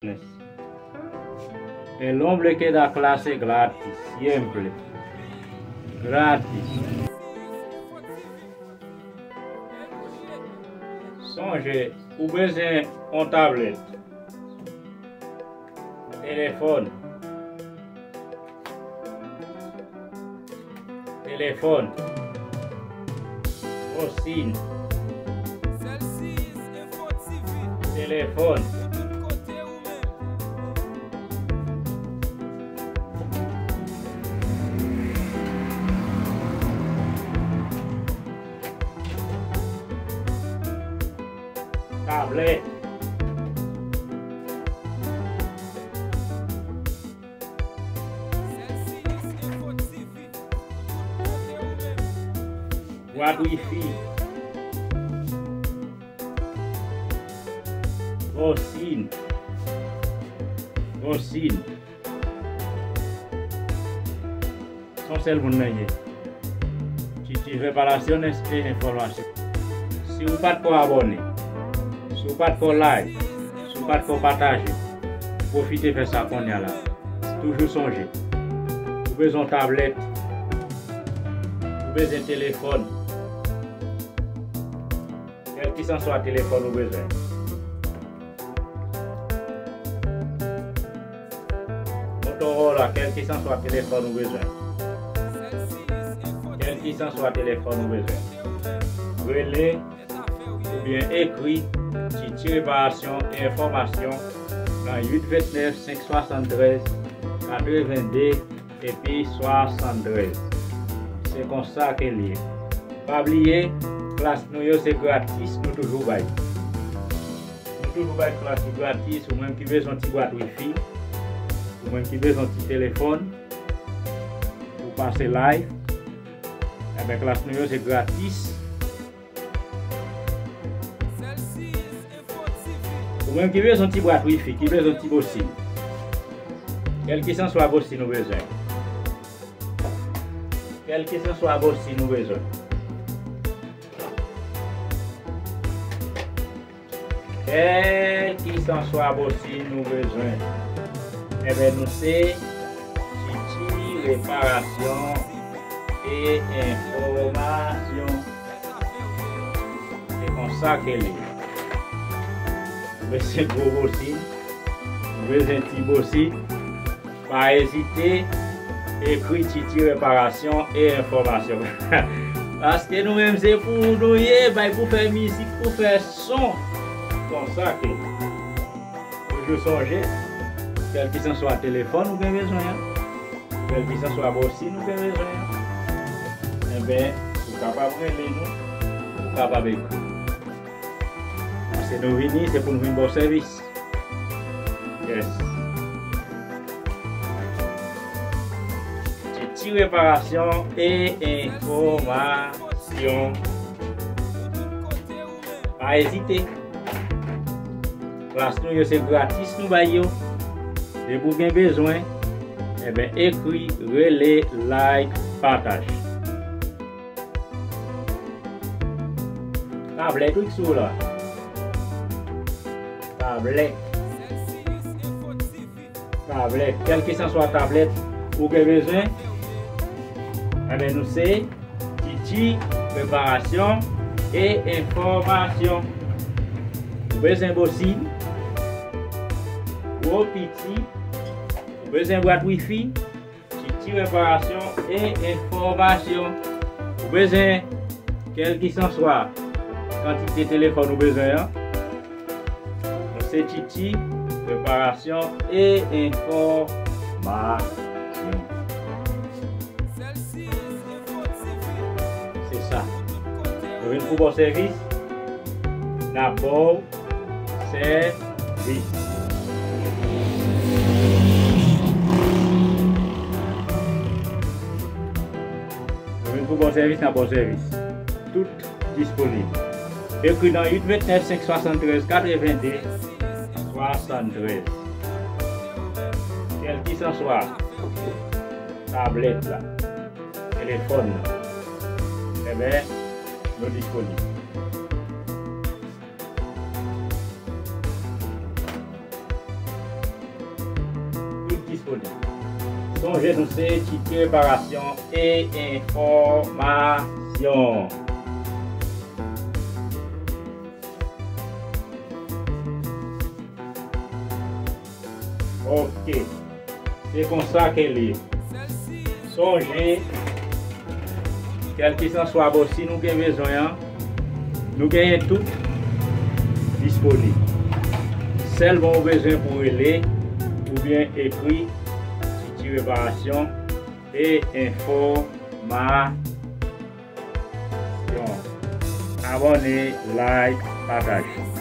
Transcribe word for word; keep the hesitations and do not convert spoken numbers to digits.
El hombre que da clase gratis, siempre. Gratis. Sonje, ou bezwen yon tablèt, telefòn, telefòn, bòsin, telefòn, tablèt, bwat wifi, bòsin, bòsin. Se yon sèl moun nan ye. Titi, reparaciones e información. Si ou pa t ko abòne, si ou pa t ko like, si ou pa t ko pataje, pwofite fè sa kounye a la. Toujou sonje, ou bezwen yon tablèt, ou bezwen telefòn, kèlkeswa telefòn ou bezwen. Motorola, kèlkeswa telefòn ou bezwen. Kèlkeswa telefòn ou bezwen. Rele oubyen ekri Titi Reparasyon e Enfòmasyon nan uit vennèf senk swasanntrèz katrevende epi swasanntrèz. Se konsa ke l ye. Pa bliye, klas nou yo se gratis, nou toujou bay. Nou toujou bay klas yo gratis, ou menm ki bezwen ti bwat wifi, ou menm ki bezwen ti telefòn, ou pase live, enben klas nou yo se gratis. Ou menm ki bezwen ti bwat wifi, ki bezwen ti bòsin, kèlkeswa bòsin ou bezwen, kèlkeswa bòsin ou bezwen, kèlkeswa bòsin ou bezwen, enben nou se Titi Reparasyon e Enfòmasyon. Se konsa ke l ye. Ou bezwen gwo bòsin, ou bezwen ti bòsin, pa ezite, ekri Titi Reparasyon e Enfòmasyon. Paske nou menm se pou nou ye, bay pou fè mizik, pou fè son. Konsa ke l ye. Toujou sonje, kèlkeswa telefòn ou gen bezwen an, kèlkeswa bòsin ou gen bezwen an, enben, ou kapab rele nou, ou kapab ekri. Paske nou vini, se pou nou vin ba w sèvis. Yes. Titi Reparasyon e Enfòmasyon. Pa ezite. Klas nou yo se gratis nou bay yo. Depi w gen bezwen, enben ekri, rele, like, pataje. Tablèt wi k sou la. Tablèt. Tablèt. Kèlkeswa tablèt ou gen bezwen, enben nou se Titi Reparasyon e Enfòmasyon. Ou bezwen bòsin, gwo piti, ou bezwen bwat wifi, Titi Reparasyon e Enfòmasyon. Ou bezwen kèlkeswa kantite telefòn ou bezwen an, nou se Titi Reparasyon e Enfòmasyon. Se sa. Nou vin pou ba w sèvis, n ap ba w sèvis. Nou vin pou ba w sèvis, n ap ba w sèvis. Tout disponib. Ekri nan uit vennèf senk swasanntrèz katrevende swasanntrèz. Kèlkeswa tablèt la, telefòn nan, enben, nou disponib. Sonje nou se Titye Reparasyon e Enfòmasyon. Ok. Se konsa ke li ye. Sonje, kèlkeswa bon, si nou gen bezwen an, nou genyen tout disponib. Sèlman ou bezwen pou rele oubyen ekri Titye Reparasyon e Enfòmasyon. Abòne, like, pataje.